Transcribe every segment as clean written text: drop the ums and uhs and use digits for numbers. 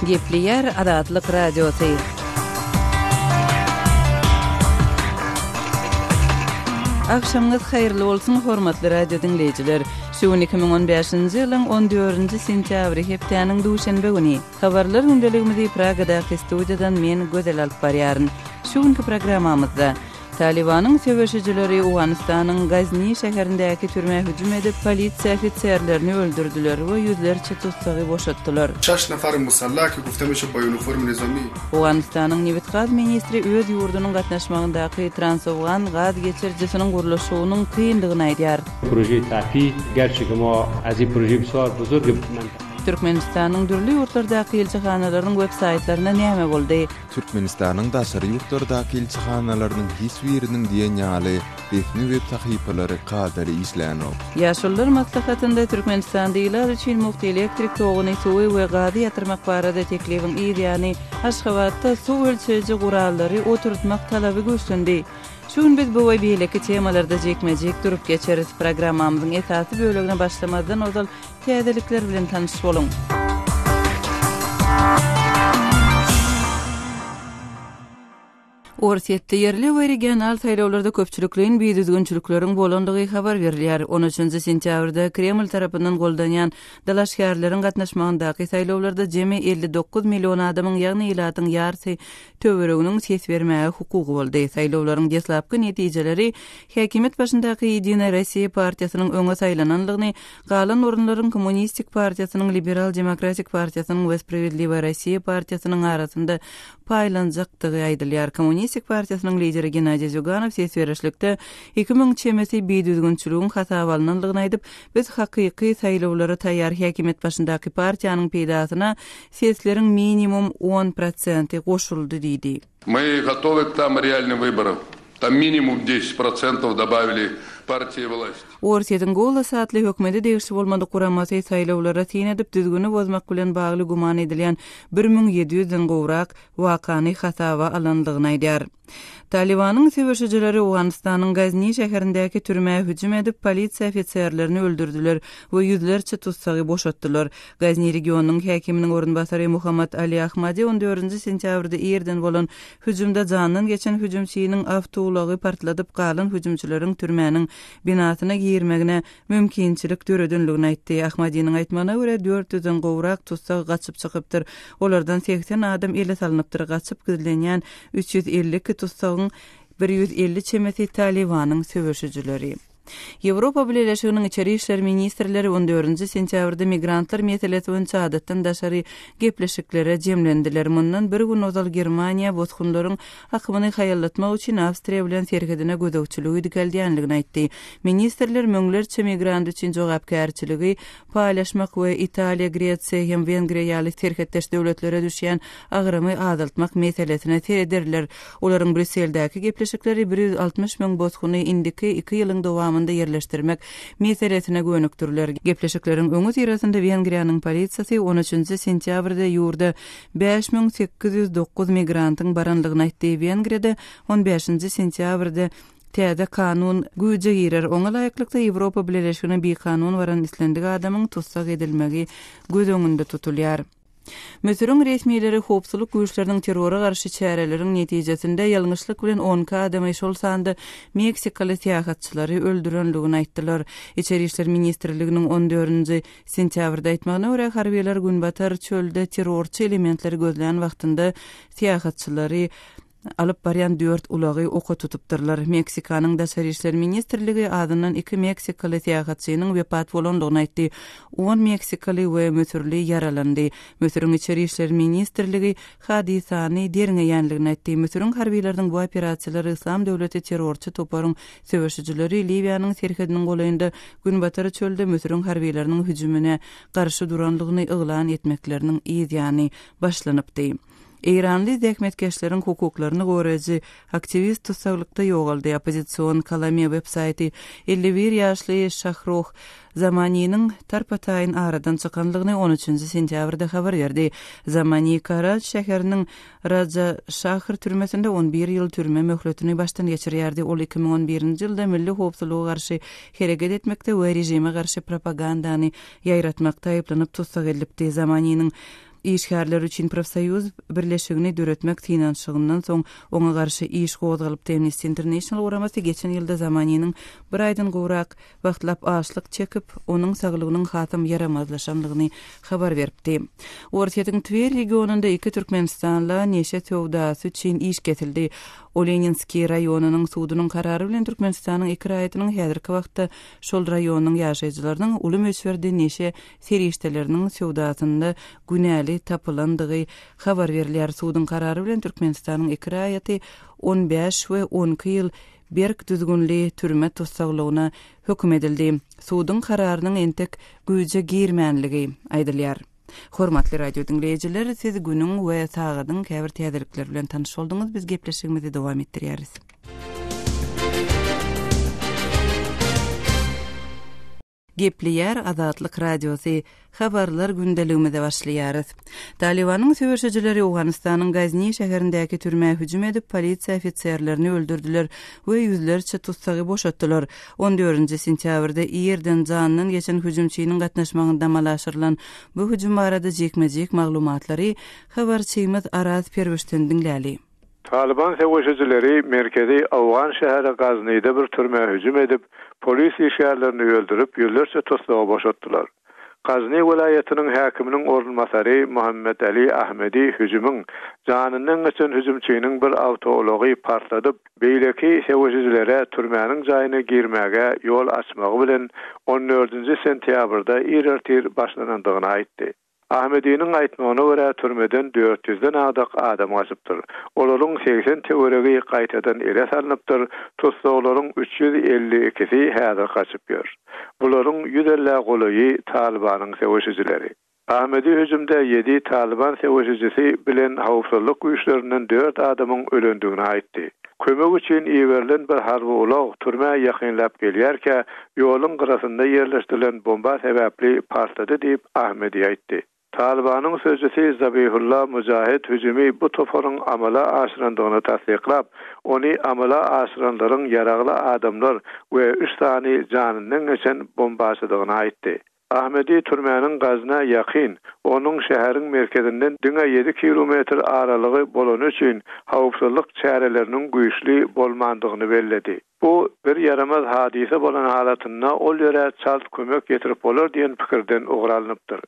Gepleýär Azatlyk Radiosy. Agşamyňyz haýyrly bolsun, hormatly radio diňleýjiler! Şu gün 2015-nji ýylyň 14-nji sentýabry, hepdäniň duşenbe güni. Habarlar gündeligimizi Pragadaky studiýadan men, Gözel alyp barýaryn. Şu günki programmamyzda, Talybanyň söweşijileri Owganystanyň Gazni şäherindäki türmä hüjüm edip, polisiýa ofiserlerini öldürdiler we ýüzlerçe tussagy boşatdylar. Şaş nafar musalla ki gufte mişe ba ýuniform nizami. Owganystanyň nebit-gaz ministri öz ýurdunyň gatnaşmagyndaky Transowgan gaz geçirijisiniň gurluşygynyň kyndygyny aýdýar. Proje Tapi, gerçi ki ma az in proje bisiýar buzurg menteqe. Türkmenistanyň dürli ýurtlardaky ilçihanalarynyň web saýtlaryna näme boldy? Türkmenistanyň daşary ýurtlardaky ilçihanalarynyň hiç biriniň diýen ýaly resmi web sahypalary kadaly işlänok. Ýaşulular maslahatynda Türkmenistanda ilat üçin mugt elektrik toguny, suwy we gazy ýatyrmak barada teklibiň yz ýany, Aşgabatda suw ölçeýji gurallary oturtmak talaby güýçlendi. Şu gün biz bu we beýleki temalarda jikme-jik durup geçeris. Programmamyzyň esasy bölegine başlamazdan ozal Täzelikler bilen tanyş boluň! Orsýetde ýerli we regional saýlawlarda köpçülikleýin bidüzgünçilikleriň bolandygy habar berilýär. On üçünji sentýabrda Kreml tarapyndan goldanýan dalaşgärleriň gatnaşmagyndaky saýlawlarda jemi 59 million adamyň, ýagny ilatyň ýarysy töwereginiň ses bermäge hukugy boldy. Saýlawlaryň deslapky netijeleri häkimiýet başyndaky Ýedinaýa Rossiýa partiýasynyň öňe saýlanandygyny Galan orunlaryň Kommunistik partiýasynyň, Liberal-demokratik partiýasynyň we Sprawiedliwaýa Rossiýa partiýasynyň arasynda paýlanjakdygy aýdylýar. Kommunistik partiýasynyň lideri Gennadiý Zýuganow ses berişlikde 2000 çemesi bidüzgünçiligiň hasaba alnandygyny aýdyp, Biz hakyky saýlawlara taýýar häkimiýet başyndaky partiýanyň peýdasyna sesleriň minimum on prosenti goşuldy diýdi. My gotowy k tam realnyý wyborov. Tam minimum desýat protsentov dobawili partiýa wlasti. Orsýetiň Golos atly hökümete degişli bolmadyk guramasy saýlawlara syn edip, düzgüni bozmak bilen bagly güman edilýän 1700-den gowrak wakany hasaba alandygyny aýdýar. Talybanyň söweşijileri Owganystanyň Gazni şäherindäki türmä hüjüm edip, polisiýa ofiserlerini öldürdiler we ýüzlerçe tussagy boşatdylar. Gazni regionynyň häkiminiň orunbasary Muhammad Ali Ahmadi on dördünji sentýabrda irden bolan hüjümde jandan geçen hüjümçiniň awtoulagy partladyp galan hüjümçileriň türmäniň binasyna girmegine mümkinçilik döredenligini aýtdy. Ahmadiniň aýtmagyna görä, dört ýüzden gowrak tussag gaçyp çykypdyr. Olardan 80 adam ele salnypdyr. Gaçyp gizlenýän 352 tussagyň 150 çemesi Talybanyň söweşijileri. Ýewropa Bileleşiginiň içeri işler ministrleri on dördünji sentýabrda migrantlar meselesi boýunça adatdan daşary gepleşiklere jemlendiler. Mundan bir gün ozal Germaniýa bosgunlaryň akymyny haýallatmak üçin Awstriýa bilen serhedine gözegçiligi dikeldýändigini aýtdy. Ministrler müňlerçe migrant üçin jogapkärçiligi paýlaşmak we Italiýa, Gresiýa hem Wengriýa ýaly serhetdeş döwletlere düşýän agramy azaltmak meselesine serederler. Olaryň Brýusseldäki gepleşikleri 160 müň bosguny indiki iki ýylyň dowamynda ýerleşdirmek meselesine gönükdiriler. Gepleşikleriň öňüsyrasynda Wengriýanyň polisiýasy on üçünji sentýabrda ýurda 5809 migrantyň barandygyny aýtdy. Wengriýada on bäşinji sentýabrda täze kanun güýje girer. Oňa laýyklykda, Ýewropa Bileleşigine bikanun baran islendik adamyň tussag edilmegi göz öňünde tutulýar. Müsüriň resmileri howpsuzlyk güýçleriniň terrora garşy çäreleriň netijesinde ýalňyşlyk bilen on iki adamy, şol sanda meksikaly syýahatçylary öldürendigini aýtdylar. Içeri işler ministrliginiň on dördünji sentýabrda aýtmagyna görä, harbylar günbatar çölde terrorçy elementleri gözlän wagtynda syýahatçylary alyp barýan dört ulagy oka tutupdyrlar. Meksikanyň Daşary işler ministrligi azyndan iki meksikaly syýahatçynyň wepat bolandygyny aýtdy. On meksikaly we müsürli ýaralandy. Müsüriň Içeri işler ministrligi hadysany derňeýändigini aýtdy. Müsüriň harbylarynyň bu operasiýalary Yslam döwleti terrorçy toparyň söweşijileri Liwiýanyň serhediniň golaýynda günbatar çölde Müsüriň harbylarynyň hüjümine garşy durandygyny yglan etmekleriniň yz ýany başlanypdy. Eýranly zähmetkeşleriň hukuklaryny goraýjy aktiwist tussaglykda ýogaldy. Oppozision Kalame web-saýty 51 ýaşly Şahruh Zamaniniň tarpa-taýyn aradan çykanlygyny on üçünji sentýabrda habar berdi. Zamani Karaj şäheriniň Raja Şahr türmesinde on bir ýyl türme möhletini başdan geçirýärdi. Ol 2011-nji ýylda milli howpsuzlyga garşy hereket etmekde we režime garşy propagandany ýaýratmakda aýyplanyp tussag edilipdi. Zamaniniň. Işgärler üçin profsoýuz birleşigini döretmek synanyşygyndan soň oňa garşy iş gozgalypdy. Amnesty International guramasy geçen ýylda Zamaniniň bir aýdan gowrak wagtlap açlyk çekip, onuň saglygynyň hasam ýaramazlaşandygyny habar beripdi. Orsýetiň Twer regionynda iki türkmenistanla neşe söwdasy üçin iş kesildi. Oleninskiý raýonynyň sudunyň karary bilen Türkmenistanyň iki raýatynyň häzirki wagtda şol raýonyň ýaşaýjylarynyň uly möçberde neşe serişdeleriniň söwdasynda günäli tapylandygy habar berilýär. Suduň karary bilen Türkmenistanyň iki raýaty 15 we 12 ýyl berk düzgünli türme tussaglygyna höküm edildi. Suduň kararynyň entek güýje girmänligi aýdylýar. Hormatly radio diňleýjiler, siz günüň we sagadyň käbir täzelikleri bilen tanyş bolduňyz. Biz gepleşigimizi dowam etdirýäris. Gepleýär Azatlyk Radiosy, Habarlar gündeligimize başlaýarys. Talybanyň söweşijileri Owganystanyň Gazni şäherindäki türmä hüjüm edip, polisiýa ofiserlerini öldürdiler we ýüzlerçe tussagy boşatdylar. On dördünji sentýabrda irden janyndan geçen hüjümçiniň gatnaşmagynda amala aşyrylan bu hüjüm barada jikme-jik maglumatlary habarçymyz Araz Perwişden diňläli. Talyban söweşijileri merkezi owgan şäheri Gaznide bir türmä hüjüm edip, polis işgärlerini öldürip, ýüzlerçe tussagy boşatdylar. Gazni welaýatynyň häkiminiň orunbasary Muhammet Ali Ahmedi hüjümiň, janyndan geçen hüjümçiniň bir awtoulagy partladyp, beýleki söweşijilere türmäniň jaýyna girmäge ýol açmagy bilen on dördünji sentýabrda ir ertir başlanandygyny aýtdy. Ahmediniň aýtmagyna görä, türmeden dört ýüzden agdak adam gaçypdyr. Olaryň 80 töweregi gaýtadan ele salnypdyr, tussaglaryň 352-si häzir gaçyp ýör. Bularyň ýüz ellä golaýy Talybanyň söweşijileri. Ahmedi hüjümde ýedi Talyban söweşijisi bilen howpsuzlyk güýçlerinden dört adamyň ölendigini aýtdy. Kömek üçin iberilen bir harby ulag türmä ýakynlap gelýärkä, ýoluň gyrasynda ýerleşdirilen bomba sebäpli partlady diýip, Ahmedi aýtdy. Talybanyň sözçüsi Zabihulla Mujahed hüjümi bu toparyň amala aşyrandygyny tassyklap, ony amala aşyranlaryň ýaragly adamlar we üç sany janyndan geçen bombaçydygyny aýtdy. Ahmedi türmäniň Gazna ýakyn, onuň şäheriň merkezinden diňe ýedi kilometr aralygy bolany üçin howpsuzlyk çäreleriniň güýçli bolmandygyny belledi. Bu bir ýaramaz hadysa bolan halatynda ol ýere çalt kömek ýetirip bolar diýen pikirden ugur alnypdyr.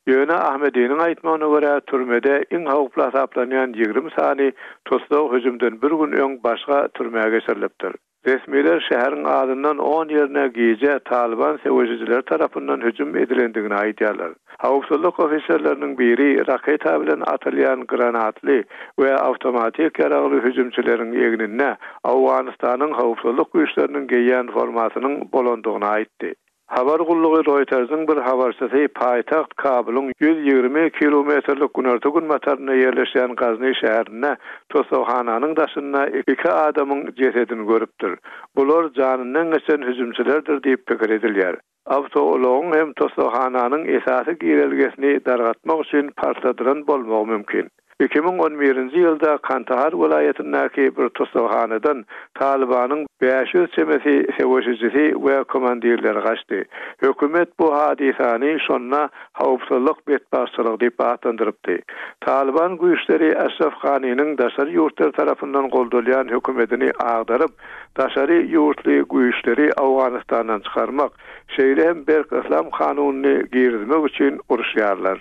Ýöne Ahmediniň aýtmagyna görä, türmede iň howply hasaplanýan 20 sany tussag hüjümden bir gün öň başga türmä geçirilipdir. Resmiler şäheriň azyndan on ýerine gije Talyban söweşijileri tarapyndan hüjüm edilendigini aýdýarlar. Howpsuzlyk ofiserleriniň biri raketa bilen atylýan granatly we awtomatik ýaragly hüjümçileriň egninde Owganystanyň howpsuzlyk güýçleriniň geýýän formasynyň bolandygyny aýtdy. Habar gullugy Roýtersiň bir habarçysy paýtagt Kabulyň 120 kilometrlik günorta-günbatarynda ýerleşýän Gazni şäherinde tussaghananyň daşynda iki adamyň jesedini görüpdir. Bular janyndan geçen hüjümçilerdir diýip pikir edilýär. Awtoulagyň hem tussaghananyň esasy girelgesini dargatmak üçin partladylan bolmagy mümkin. 2011-nji ýylda Kandahar welaýatyndaky bir tussaghanadan Talybanyň 500 çemesi söweşijisi we komandirleri gaçdy. Hökümet bu hadysany şonda howpsuzlyk betbagtçylygy diýip atlandyrypdy. Talyban güýçleri Aşraf Ganiniň daşary ýurtlar tarapyndan goldalýan hökümetini agdaryp, daşary ýurtly güýçleri Owganystandan çykarmak, şeýle hem berk yslam kanunyny girizmek üçin uruşýarlar.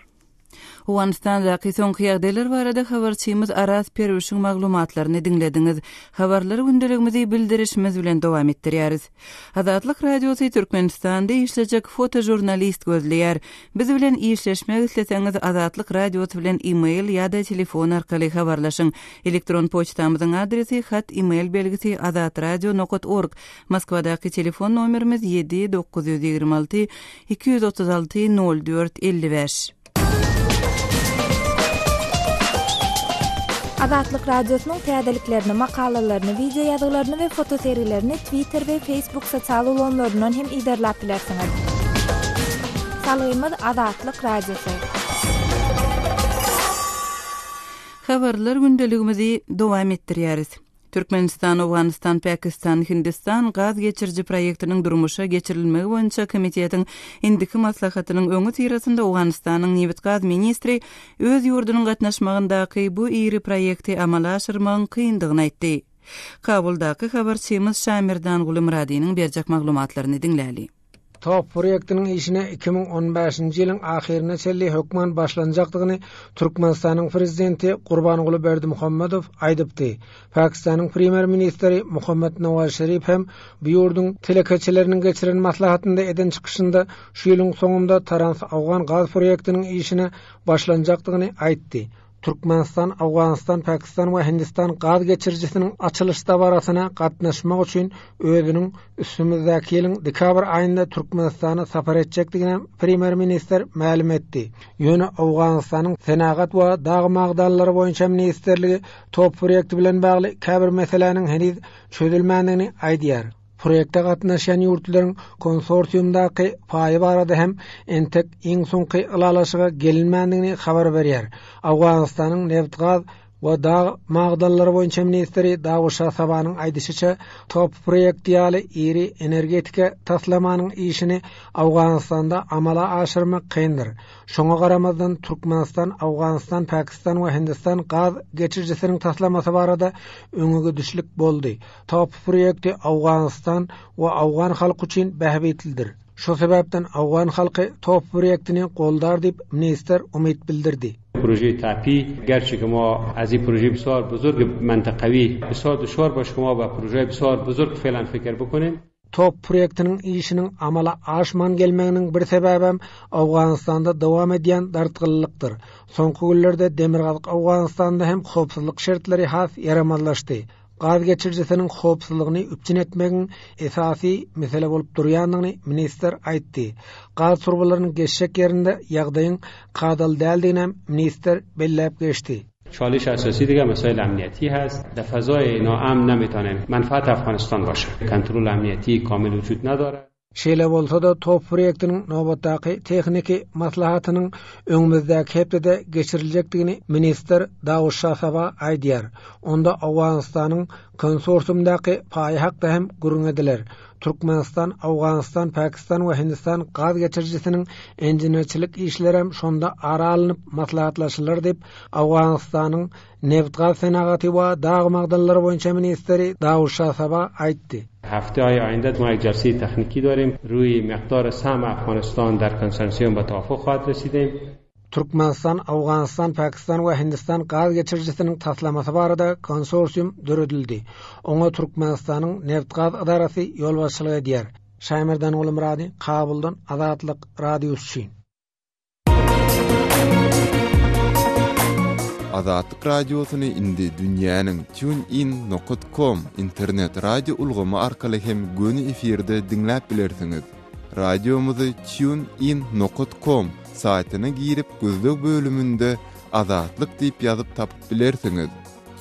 Owganystandaky soňky ýagdaýlar barada habarçymyz Araz Perwişiň maglumatlaryny diňlediňiz. Habarlar gündeligimizi bildirişimiz bilen dowam etdirýäris. Azatlyk Radiosy Türkmenistanda işlejek fotožurnalist gözleýär. Biz bilen işleşmek isleseňiz Azatlyk Radiosy bilen e-mail ýa-da telefon arkaly habarlaşyň. Elektron poçtamyzyň adresi hat e-mail belgisi azatradio nokat org. Moskwadaky telefon nomerimiz 7 926 236 04 55. Azatlyk Radiosynyň täzeliklerini, makalalaryny, wideo ýazgylaryny we fotosergilerini Twitter we Facebook sosial ulgamlaryndan hem yzarlap bilersiňiz. Salgymyz Azatlyk Radiosy. Habarlar gündeligimizi dowam etdirýäris. Türkmenistan, Owganystan, Pakistan, Hindistan gaz geçiriji proýektiniň durmuşa geçirilmegi boýunça komitetiň indiki maslahatynyň öňüsyrasynda Owganystanyň nebit-gaz ministri öz ýurdunyň gatnaşmagyndaky bu iri proýekti amala aşyrmagyň kyndygyny aýtdy. Kabuldaky habarçymyz Şamerdanguly Myradynyň berjek maglumatlaryny diňläli. Top proýektiniň işine 2015-nji ýylyň ahyryna çenli hökman başlanjakdygyny Türkmenistanyň Prezidenti Gurbanguly Berdimuhamedow aýdypdy. Pakistanyň Premýer-ministri Muhammad Nawaz Şerif hem bu ýurduň telekeçileriniň geçiren maslahatynda eden çykyşynda şu ýylyň soňunda Tarans-Awgan gaz proýektiniň işine başlanjakdygyny aýtdy. Türkmenistan, Owganystan, Pakistan we Hindistan gaz geçirijisiniň açylyş dabarasyna gatnaşmak üçin özüniň üstümizdäki ýylyň dekabr aýynda Türkmenistana sapar etjekdigini premýer-ministr mälim etdi. Ýöne Owganystanyň Senagat we dag magdanlary boýunça ministrligi top proýekti bilen bagly käbir meseläniň heniz çözülmändigini aýdýar. Proýekte gatnaşýan ýurtlaryň konsorsiumdaky paýy barada hem entek iň soňky ylalaşyga gelinmändigini habar berýär. Owganystanyň nebit-gaz we dag magdanlary boýunça ministri Dawud Şah Sabanyň aýdyşyça, top proýekti ýaly iri energetika taslamanyň işini Owganystanda amala aşyrmak kyndyr. Şoňa garamazdan, Türkmenistan, Owganystan, Pakistan we Hindistan gaz geçirijisiniň taslamasy barada öňegidişlik boldy. Top proýekti Owganystan we owgan halky üçin bähbitlidir. Şu sebäpden owgan halky top proýektini goldar diýip, ministr umyt bildirdi. پروژه تاپی گرچه که ما از این پروژه بسیار بزرگ منطقوی بسیار دشوار باشه که ما به پروژه بسیار بزرگ فعلا فکر بکنیم. Top proýektiniň işiniň amala aşman gelmeginiň bir sebäbem Owganystanda dowam edýän dartgynlykdyr. Soňky günlerde Demirgazyk Owganystanda hem howpsuzlyk şertleri has ýaramazlaşdy. Gaz geçirijisiniň howpsuzlygyny üpjün etmegiň esasy mesele bolup durýandygyny ministr aýtdy. Gaz turbalarynyň geçjek ýerinde ýagdaýyň kadaly däldiginem ministr belläp geçdi. چالش اساسی دیگه مسائل امنیتی هست در فضای ناامن نمیتونیم منفعت افغانستان باشه کنترل امنیتی کامل وجود نداره Şeýle bolsa-da, top proýektiniň nobatdaky tehniki maslahatynyň öňümizdäki hepdede geçiriljekdigini ministr Dawud Şah Saba aýdýar. Onda Owganystanyň konsorsiumdaky paýy hakda hem gürrüň ediler. Türkmenistan, Owganystan, Pakistan we Hindistan gaz geçirijisiniň inženerçilik işlerem şonda ara alnyp maslahatlaşylar diýip, Owganystanyň Nebit-gaz senagaty we dag magdanlary boýunça ministri Dawud Şah Saba aýtdy. هفته های آینده ما یک جلسه تخنیکی داریم روی مقدار سهم افغانستان در کنسرسیوم به توافق خواهد رسیدیم. Türkmenistan, Owganystan, Pakistan we Hindistan gaz geçirijisiniň taslamasy barada konsorsium döredildi. Oňa Türkmenistanyň Nebit-gaz ydarasy ýolbaşçylyk edýär. Şaýmerdan Gulumyrady, Kabuldan Azatlyk Radiosy üçin. Azatlyk Radiosyny indi dünýäniň TuneIn nokat com internet radio ulgamy arkaly hem göni efirde diňläp bilersiňiz. Radiomyzy TuneIn nokat com saýtyna girip gözleg bölüminde Azatlyk diýip ýazyp tapyp bilersiňiz.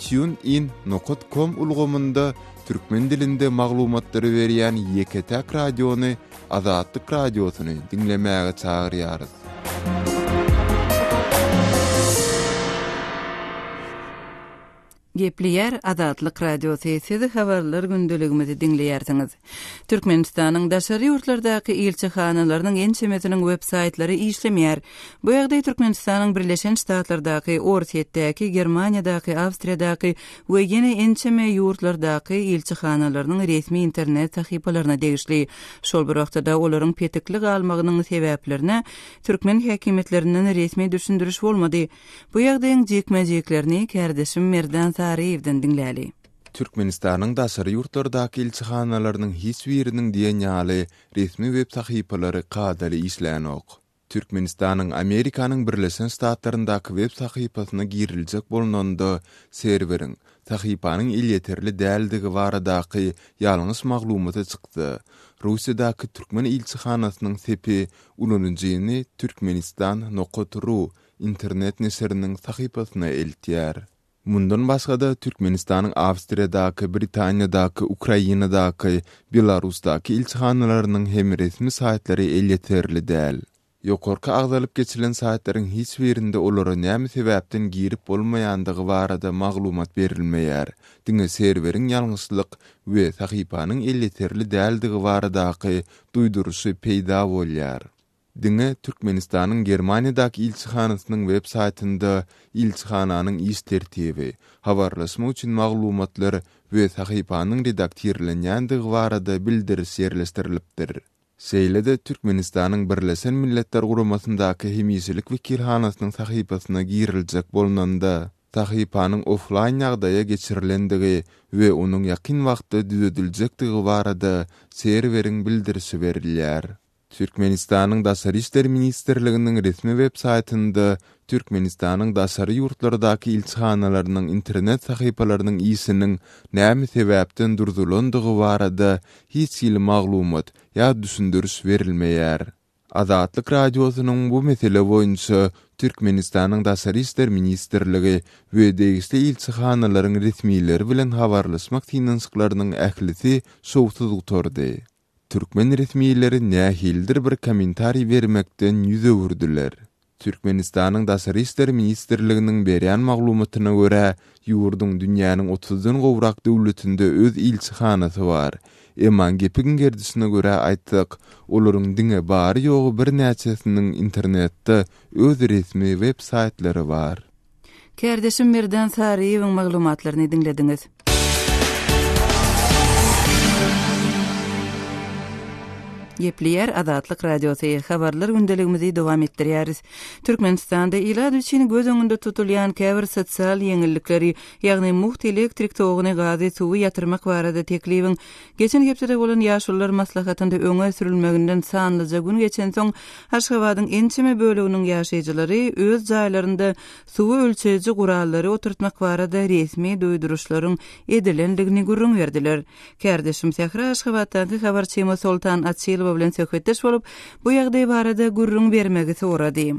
TuneIn nokat com ulgamynda türkmen dilinde maglumatlary berýän ýeke-täk radiony Azatlyk Radiosyny diňlemäge çagyrýarys. Gepleýär Azatlyk Radiosy, siz habarlar gündeligimizi diňleýärsiňiz. Türkmenistanyň daşary ýurtlardaky ilçihanalarynyň ençemesiniň web saýtlary işlemeýär. Bu ýagdaý Türkmenistanyň Birleşen Ştatlardaky, Orsýetdäki, Germaniýadaky, Awstriýadaky we ýene ençeme ýurtlardaky ilçihanalarynyň resmi internet sahypalaryna degişli. Şol bir wagtda-da, olaryň petikli galmagynyň sebäplerine türkmen häkimiýetlerinden resmi düşündiriş bolmady. Bu ýagdaýyň jikme-jiklerini kärdeşim Merdan Saryýewden diňläli. Türkmenistanyň daşary ýurtlardaky ilçihanalarynyň hiç biriniň diýen ýaly resmi web sahypalary kadaly işlänok. Türkmenistanyň Amerikanyň Birleşen Ştatlaryndaky web sahypasyna giriljek bolnanda, serweriň, sahypanyň elýeterli däldigi baradaky ýalňyş maglumaty çyksa, Russiýadaky türkmen ilçihanasynyň sepi ulanyjyny Türkmenistan nokat ru internet neşiriniň sahypasyna eltýär. Mundan başga-da, Türkmenistanyň Awstriýadaky, Britaniýadaky, Ukrainadaky, Belarusdaky ilçihanalarynyň hem resmi saýtlary elýeterli däl. Ýokarky agzalyp geçilen saýtlaryň hiç birinde olara näme sebäpden girip bolmaýandygy barada maglumat berilmeýär, diňe serweriň ýalňyşlyk we sahypanyň elýeterli däldigi baradaky duýduryşy peýda bolýar. Diňe Türkmenistanyň Germaniýadaky ilçihanasynyň web saýtynda ilçihananyň iş tertibi, habarlaşmak üçin maglumatlar we sahypanyň redaktirlenýändigi barada bildiriş ýerleşdirilipdir. Şeýle-de Türkmenistanyň Birleşen Milletler Guramasyndaky hemişelik wekilhanasynyň sahypasyna giriljek bolnanda, sahypanyň oflaýn ýagdaýa geçirilendigi we onuň ýakyn wagtda düzediljekdigi barada serweriň bildirişi berilýär. Türkmenistanyň Daşary işler ministrliginiň resmi web saýtynda Türkmenistanyň daşary ýurtlardaky ilçihanalarynyň internet sahypalarynyň işiniň näme sebäpden durzulandygy barada hiç hili maglumat ýa düşündiriş berilmeýär. Azatlyk Radiosynyň bu mesele boýunça Türkmenistanyň Daşary işler ministrligi we degişli ilçihanalaryň resmileri bilen habarlaşmak synanyşyklarynyň ählisi şowsuz gutardy. Türkmen resmileri nähilidir bir kommentariý bermekden ýüz öwürdiler. Türkmenistanyň Daşary işler ministrliginiň berýän maglumatyna görä, ýurduň dünýäniň otuzdan gowrak döwletinde öz ilçihanasy bar. Emma gepiň gerdişine görä aýtsak, olaryň diňe bary-ýogy birnäçesiniň internetde öz resmi web saýtlary bar. Kärdeşim Merdan Saryýewiň maglumatlaryny diňlediňiz. Gepleýär Azatlyk Radiosy, Habarlar gündeligimizi dowam etdirýäris. Türkmenistanda ilat üçin göz öňünde tutulýan käbir sosial ýeňillikleri, ýagny mugt elektrik toguny, gazy, suwy ýatyrmak barada teklibiň geçen hepdede bolan Ýaşulular maslahatynda öňe sürülmeginden sanlyja gün geçensoň, Aşgabadyň ençeme böleginiň ýaşaýjylary öz jaýlarynda suwy ölçeýji gurallary oturtmak barada resmi duýduryşlaryň edilendigini gürrüň berdiler. Kärdeşim Sähra Aşgabatdaky habarçymyz Soltan Açylowa bilen söhbetdeş bolup, bu ýagdaý barada gürrüň bermegi sorady.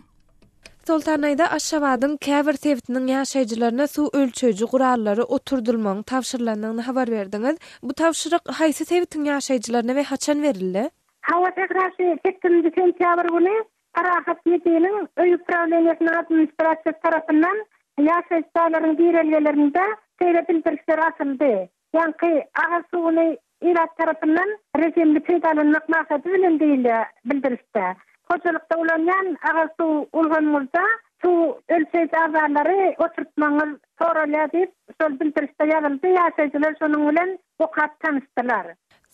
Soltan aýda Aşgabadyň käbir sebitiniň ýaşaýjylaryna suw ölçeýji gurallary oturdylmagyň tabşyrylandygyny habar berdiňiz. Bu tabşyryk haýsy sebitiň ýaşaýjylaryna we haçan berildi? Hawa, Sähra şu sekizinji sentýabr güni Parahat ÝB-niň Öý uprawleniýesiniň administrasiýasy tarapyndan ýaşaýyş jaýlaryň girelgelerinde şeýle bildirişler asyldy. Ýaňky agyz suwuny ilat tarapyndan rejimli peýdalanmak maksady bilen diýilýär bildirişde. Hojalykda ulanýan agyz suw ulgamyňyzda suw ölçeýji abzallary oturtmagyňyz soralýar diýip, şol bildirişde ýazyldy, ýaşaýjylar şonuň bilen okap tanyşdylar.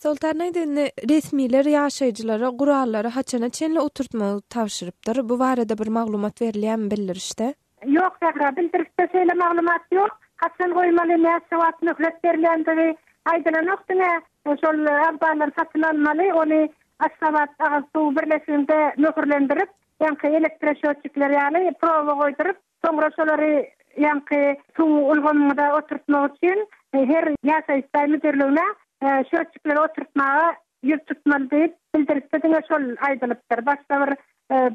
Soltan aýda indi resmiler ýaşaýjylara gurallary haçana çenli oturtmagy tabşyrypdyr? Bu barada bir maglumat berilýärmi bildirişde? Ýok Sähra, bildirişde şeýle maglumat ýok. Haçan goýmaly, näçe wagt möhlet berilýändigi aýdylanok. Diňe şol abzallary satyn almaly, ony Aşgabat agyz suw birleşiginde möhürlendirip, ýaňky elektroşötçikler ýaly proba goýduryp, soňra şolary ýaňky suw ulgamyňyza oturtmak üçin her ýaşaýyş jaý müdirligine şötçikleri oturtmaga ýüz tutmaly diýip, bildirişde diňe şol aýdylypdyr. Başga bir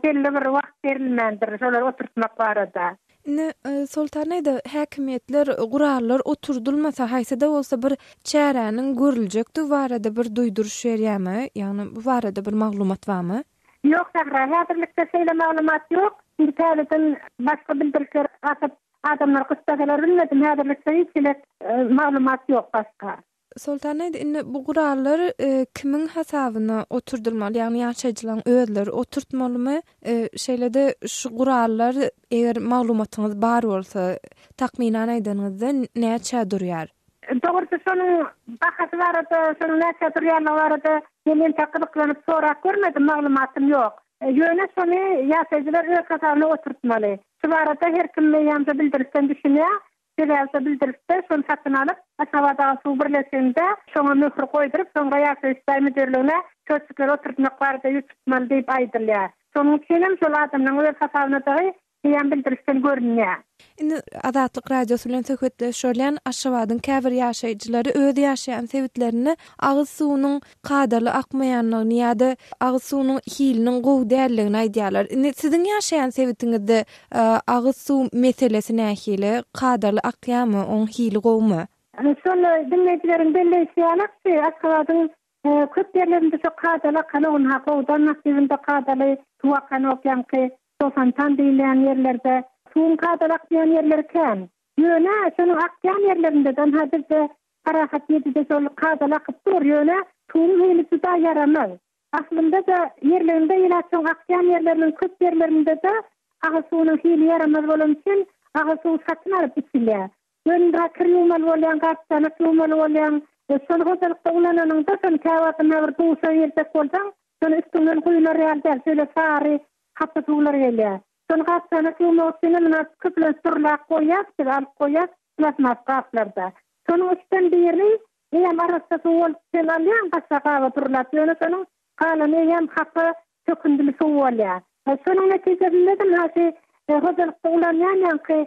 belli bir wagt berilmändir şolary oturtmak barada. Indi, Soltan aýda, häkimiýetler gurallar oturdylmasa, haýsy-da bolsa bir çäräniň görüljekdigi barada bir duýduryş berýärmi? Ýagny bu barada bir maglumat barmy? Ýok, Sähra, häzirlikde şeýle maglumat ýok. Indi täzeden başga bildirişler asyp, adamlar gyssasalar bilmedim, häzirlikçe hiç hili maglumat ýok başga. Soltan aýda, indi bu gurallar kimiň hasabyna oturdylmaly, ýagny ýaşaýjylaryň özleri oturtmalymy? Şeýle-de şu gurallar, eger maglumatyňyz bar bolsa, takmynan aýdanyňyzda näçä durýar? Dogrusy şonuň bahasy barada, şonuň näçä durýanlygy barada men entek gyzyklanyp sorap görmedim, maglumatym ýok. Ýöne şony ýaşaýjylar öz hasabyna oturtmaly. Şu barada her kim eýýäm şu bildirişden düşünýär. Sebäbi şo bildirişde şony satyn alyp, Aşgabat suw birleşiginde şoňa möhür goýduryp, soňra ýaşaýyş jaý müdirligine çöçükleri oturtmak barada ýüz tutmaly diýip aýdylýar. Şonuň üçin hem şol adamlaryň öz hasabynadygy eýýäm bildirişden görünýär. Indi Azatlyk Radiosy bilen söhbetdeş bolýan Aşgabadyň käbir ýaşaýjylary öz ýaşaýan sebitlerinde agyz suwunyň kadaly akmaýanlygyny ýa-da agyz suwunyň hiliniň gowy däldigini aýdýarlar. Indi siziň ýaşaýan sebitiňizde agyz suw meselesi nähili? Kadaly akýarmy? Oň hili gowumy? Şol diňleýjileriň belleýşi ýaly, Aşgabadyň. Köp ýerlerinde şo kadaly akanok ynha Gowdan massiwinde kadaly suw akanok ýaňky Sofantan diýilýän ýerlerde suwuň kadaly akmaýan ýerleri kän. Ýöne şonuň akýan ýerlerinde-de ynha bizde Parahat ýedide şol kadaly akyp dur ýöne suwuň hili juda ýaramaz. Aslynda-da ýerliginde ilat şoň akýan ýerleriniň köp ýerlerinde-de agyz suwunyň hili ýaramaz bolany üçin agyz suwy satyn alyp içilýär. Ýöne kir ýuwmaly bolýaň, gap-çanak ýuwmaly bolýaň. Şony hojalykda ulananyňda, şony käwagt ynha bir duşa girjek bolsaň, şony üstüňden guýular ýaly däl, şeýle sary, hapa suwlar gelýär. Şony gap-çanak ýuwmak üçinem ynha köplenç durlap goýýas biz, alyp goýýas plastmas gaplarda. Şonuň üçden biri eýýäm arassa suw bolup sen alýaň başga gaba durlap, ýöne şonuň galany eýýäm hapa, çökündili suw bolýar. Şonuň netijesinde-de ynha şu hojalykda ulanýan ýaňky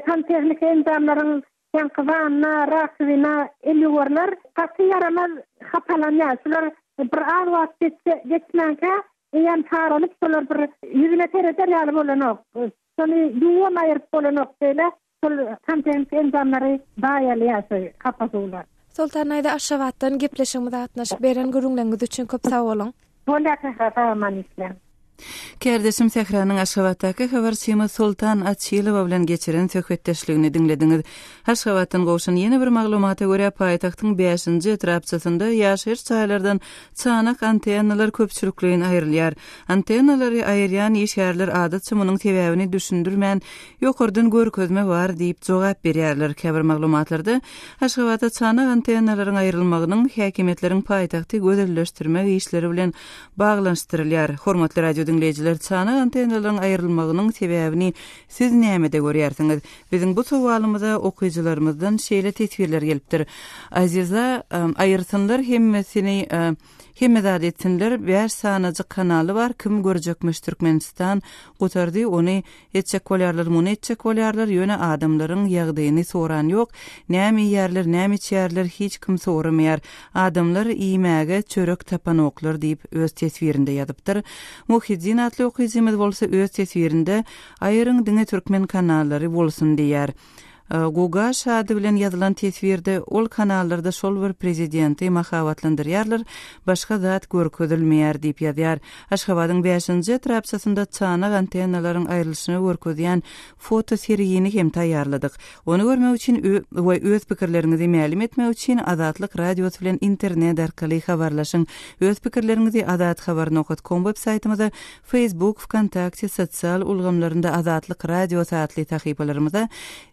Santehniki enjamlaryň ýaňky wanna, rakowina, elýuwarlar gaty ýaramaz hapalanýar. Şular bir az wagt geçse, geçmänkä eýýäm saralyp, şolar bir ýüzüne sereder ýaly bolanok. Şony ýuwam aýyryp bolanok şeýle şol santehniki enjamlary zaýalaýar şu hapa suwlar. Soltan daýza Aşgabatdan gepleşigimize gatnaşyp beren gürrüňleriňiz üçin köp sag boluň. Bolýar Sähra sag aman işläň. Kärdeşim Sähranyň Aşgabatdaky habarçymyz Soltan Açylowa bilen geçiren söhbetdeşligini diňlediňiz. Aşgabatdan gowşan ýene bir maglumata görä, paýtagtyň bäşinji etrapçasynda ýaşaýyş jaýlardan çanak antennalar köpçülikleýin aýrylýar. Antennalary aýyrýan işgärler adatça munuň sebäbini düşündirmän, ýokardan görkezme bar diýip jogap berýärler. Käbir maglumatlarda Aşgabatda çanak antennalaryň aýrylmagynyň häkimiýetleriň paýtagty gözelleşdirmek işleri bilen baglanyşdyrylýar. Hormatly radio diňleýjiler, çanak antennalaryň aýrylmagynyň sebäbini siz nämede görýärsiňiz? Biziň bu sowalymyza okyjylarymyzdan şeýle teswirler gelipdir. Aziza, aýyrsynlar hemmesini, hemme zady etsinler, bäş sanajyk kanaly bar, kim görjekmiş Türkmenistan gutardy, ony Etjek bolýarlar, muny etjek bolýarlar, ýöne adamlaryň ýagdaýyny soran ýok, näme iýýärler, näme içýärler hiç kim soramaýar. Adamlar iýmäge çörek tapanoklar diýip, öz teswirinde ýazypdyr. Muhiddin atly okyjymyz bolsa öz teswirinde, Aýyryň diňe türkmen kanallary bolsun diýýär. Gugaş ady bilen ýazylan teswirde ol kanallarda şol bir prezidenti mahabatlandyrýarlar, başga zat görkezilmeýär diýip ýazýar. Aşgabadyň bäşinji etrapçasynda çanak antennalaryň aýrylyşyny görkezýän foto sergini hem taýýarladyk. Ony görmek üçin we öz pikirleriňizi mälim etmek üçin Azatlyk Radiosy bilen internet arkaly habarlaşyň. Öz pikirleriňizi azathabar nokat kom web saýtymyza Facebook, Wkontakte sosial ulgamlarynda Azatlyk Radiosy atly sahypalarymyza,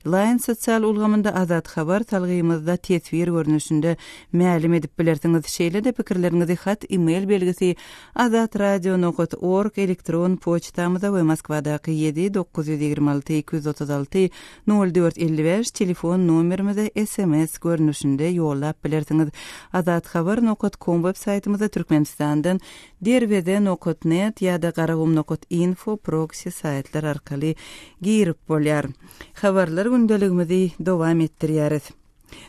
Line sosial ulgamynda Azat Habar salgymyzda teswir görnüşinde mälim edip bilersiňiz. Şeýle-de pikirleriňizi hat e-mail belgisi azatradio nokat org elektron poçtamyza we Moskwadaky ýedi 926 236 04 55 telefon nomerimize sms görnüşinde ýollap bilersiňiz. Azathabar nokat kom web saýtymyzda Türkmenistandan Derweze nokat net ýa-da Garagum nokat info proksi saýtlar arkaly girip bolýar. Habarlar gündeligimizi dowam etdirýäris.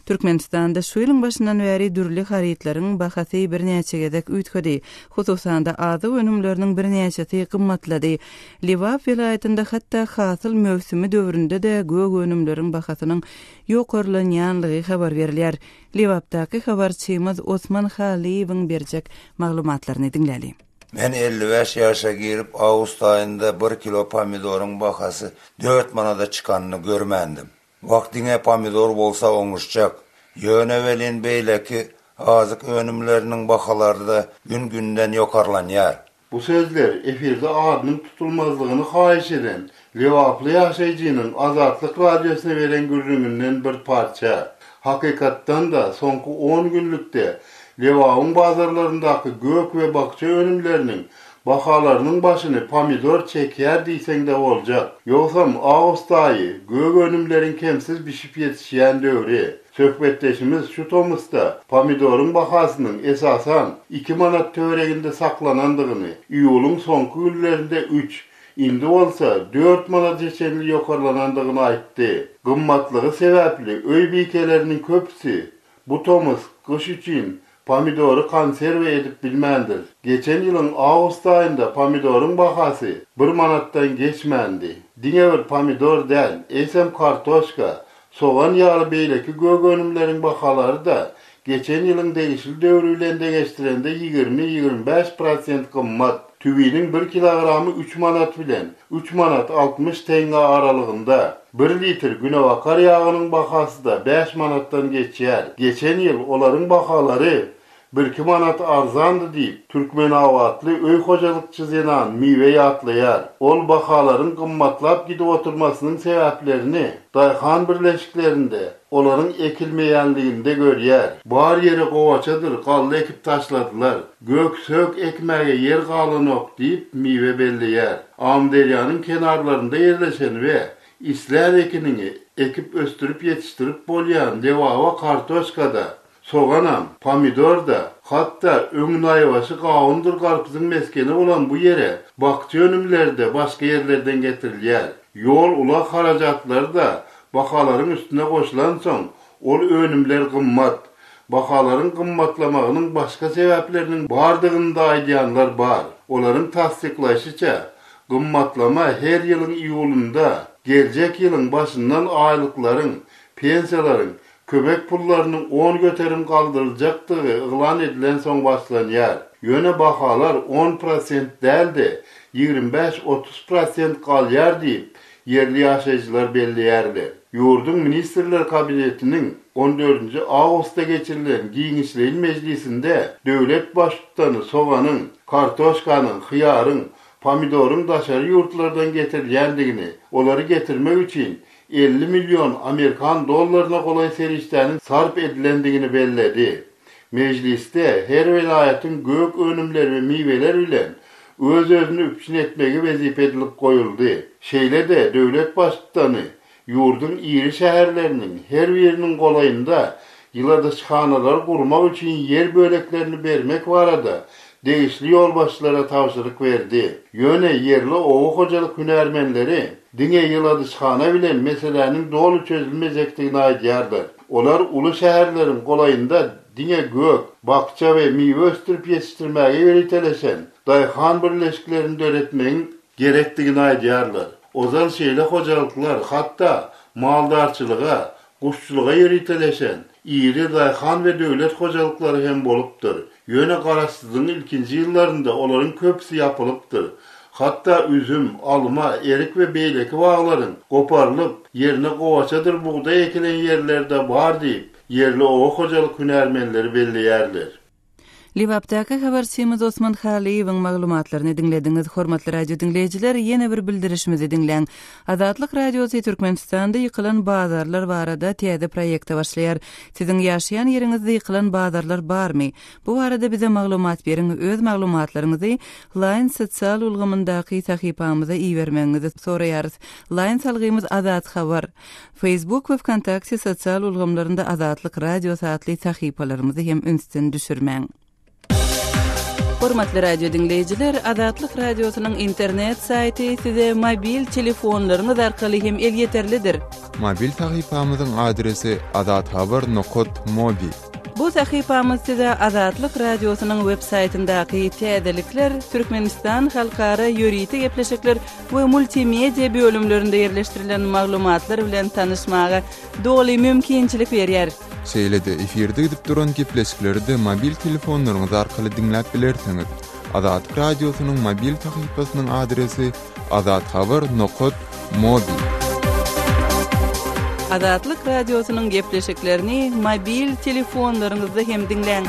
Türkmenistanda şu ýylyň başyndan bäri dürli harytlaryň bahasy birnäçe gezek üýtgedi. Hususan-da, azyk önümleriniň birnäçesi gymmatlady. Lebap welaýatynda hatda hasyl möwsümi döwründe-de gök önümleriň bahasynyň ýokarlanýanlygy habar berilýär. Lebapdaky habarçymyz Osman Halyýewiň berjek maglumatlaryny diňläli. Men 55 ýaşa girip, awgust aýynda bir kilo pomidoryň bahasy dört manada çykanyny görmändim. Wah, diňe pomidor bolsa oňuşjak. Ýöne welin beýleki azyk önümleriniň bahalary-da gün-günden ýokarlanýar. Bu sözler efirde adynyň tutulmazlygyny haýyş eden lebaply ýaşaýjynyň Azatlyk Radiosyna beren gürrüňinden bir parça. Hakykatdan-da, soňky on günlükde Lebabyň bazarlaryndaky gök we bakja önümleriniň bahalarynyň başyny pomidor çekýär diýseň-de boljak. Ýogsam, awgust aýy gök önümleriň kemsiz bişip ýetişýän döwri. Söhbetdeşimiz şu tomusda pomidoryň bahasynyň, esasan, iki manat töwereginde saklanandygyny, iýulyň soňky günlerinde üç, indi bolsa dört manada çenli ýokarlanandygyny aýtdy. Gymmatlygy sebäpli öý bikeleriniň köpüsi bu tomus gyş üçin Pomidory konserwa edip bilmändir. Geçen ýylyň awgust aýynda pomidoryň bahasy bir manatdan geçmändi. Diňe bir pomidor däl, eýsem kartoşka, sogan ýaly beýleki gök önümleriň bahalary-da geçen ýylyň degişli döwri bilen deňeşdirende 20-25 prosent gymmat. Tüwiniň bir kilogramy üç manat bilen üç manat 60 teňňe aralygynda. Bir litr günebakar ýagynyň bahasy-da bäş manatdan geçýär. Geçen ýyl olaryň bahalary Birki manat arzandy diýip, türkmenabatly öý hojalykçy zenan Miwe ýatlaýar. Ol bahalaryň gymmatlap gidip oturmasynyň sebäplerini daýhan birleşiklerinde olaryň ekilmeýänliginde görýär. Bar ýere gowaçadyr galla ekip taşladylar. Gök-sök ekmäge ýer galanok diýip, Miwe belleýär. Amyderýanyň kenarlarynda ýerleşen we islän ekiniňi ekip ösdürip ýetişdirip bolýan Lebaba kartoşka-da, Soganam, pomidor-da, hatda öň naýbaşy gawundyr garpyzyň mesgeni bolan bu ýere bakja önümleri-de başga ýerlerden getirilýär. Ýol-ulag harajatlary-da bahalaryň üstüne goşulansoň, ol önümler gymmat. Bahalaryň gymmatlamagynyň başga sebäpleriniň bardygyny-da aýdýanlar bar. Olaryň tassyklaýşyça, gymmatlama her ýylyň iýulynda, geljek ýylyň başyndan aýlyklaryň, pensiýalaryň, Kömek pullarynyň 10% galdyryljakdygy yglan edilensoň başlanýar. Ýöne bahalar on prosent däl-de, 25-30 prosent galýar diýip, ýerli ýaşaýjylar belleýärler. Ýurduň Ministrler Kabinetiniň on dördünji awgustda geçirilen giňişleýin mejlisinde döwlet Baştutany soganyň, kartoşkanyň, hyýaryň, pomidoryň daşary ýurtlardan getirilýändigini, olary getirmek üçin 50 million amerikan dollaryna golaý serişdäniň sarp edilendigini belledi. Mejlisde her welaýatyň gök önümler we miweler bilen öz-özüni üpjün etmegi wezipe edilip goýuldy. Şeýle-de döwlet Baştutany ýurduň iri şäherleriniň her biriniň golaýynda ýyladyşhanalary gurmak üçin ýer böleklerini bermek barada degişli ýolbaşçylara tabşyryk berdi. Ýöne ýerli oba hojalyk hünärmenleri diňe ýyladyşhana bilen meseläniň doly çözülmejekdigini aýdýarlar. Olar uly şäherleriň golaýynda diňe gök, bakja we miwe ösdürip ýetişdirmäge ýöriteleşen daýhan birleşiklerini döretmegiň gerekdigini aýdýarlar. Ozal şeýle hojalyklar hatda maldarçylyga, guşçulyga ýöriteleşen iri daýhan we döwlet hojalyklary hem bolupdyr. Ýöne Garaşsyzlygyň ilkinji ýyllarynda olaryň köpüsi ýapylypdyr. Hatda üzüm, alma, erik we beýleki baglaryň goparylyp, ýerine gowaçadyr bugdaý ekilen ýerleri-de bar diýip, ýerli oba hojalyk hünärmenleri belleýärler. Lebapdaky habarçymyz Osman Halyýewiň maglumatlaryny diňlediňiz. Hormatly radio diňleýjiler, ýene bir bildirişimizi diňläň. Azatlyk Radiosy Türkmenistanda ýykylan bazarlar barada täze proýekte başlaýar. Siziň ýaşaýan ýeriňizde ýykylan bazarlar barmy? Bu barada bize maglumat beriň, öz maglumatlaryňyzy Line sosial ulgamyndaky sahypamyza ibermegiňizi soraýarys. Line salgymyz Azathabar. Facebook we Wkontakte sosial ulgamlarynda Azatlyk Radiosy atly sahypalarymyzy hem ünsden düşürmäň. Hormatly radio diňleýjiler, Azatlyk Radiosynyň internet saýty size mobil telefonlaryňyz arkaly hem elýeterlidir. Mobil sahypamyzyň adresi azathabar nokat mobi. Bu sahypamyz size Azatlyk Radiosynyň web saýtyndaky täzelikler, Türkmenistan halkara ýörite gepleşikler we multimedia bölümlerinde ýerleşdirilen maglumatlar bilen tanyşmaga doly mümkinçilik berýär. Şeýle-de efirde gidip duran gepleşikleri-de mobil telefonlaryňyz arkaly diňläp bilersiňiz. Azatlyk Radiosynyň mobil sahypasynyň adresi azathabar nokat mobi. Azatlyk Radiosynyň gepleşiklerini mobil telefonlaryňyzda hem diňläň.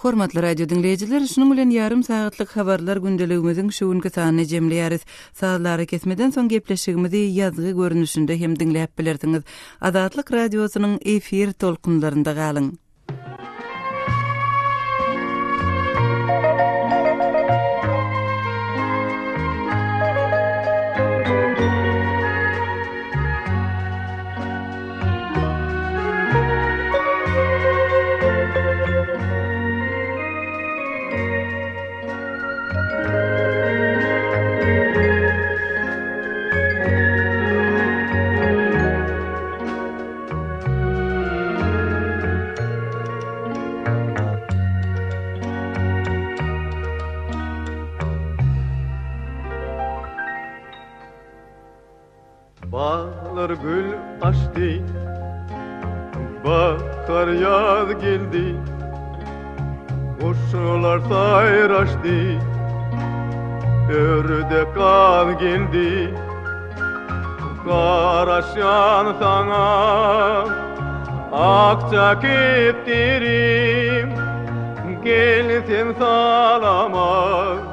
Hormatly radio diňleýjiler, şunuň bilen ýarym sagatlyk habarlar gündeligimiziň şu günki sanyny jemleýäris. Sazly arakesmeden soň gepleşigimizi ýazgy görnüşinde hem diňläp bilersiňiz. Azatlyk Radiosynyň efir tolkunlarynda galyň! Baglar gül açdy. Bahar ýaz geldi. Guşlar saýraşdy. Ördek gaz geldi. Garaşýan saňa Akja kepderim Gel sen salama.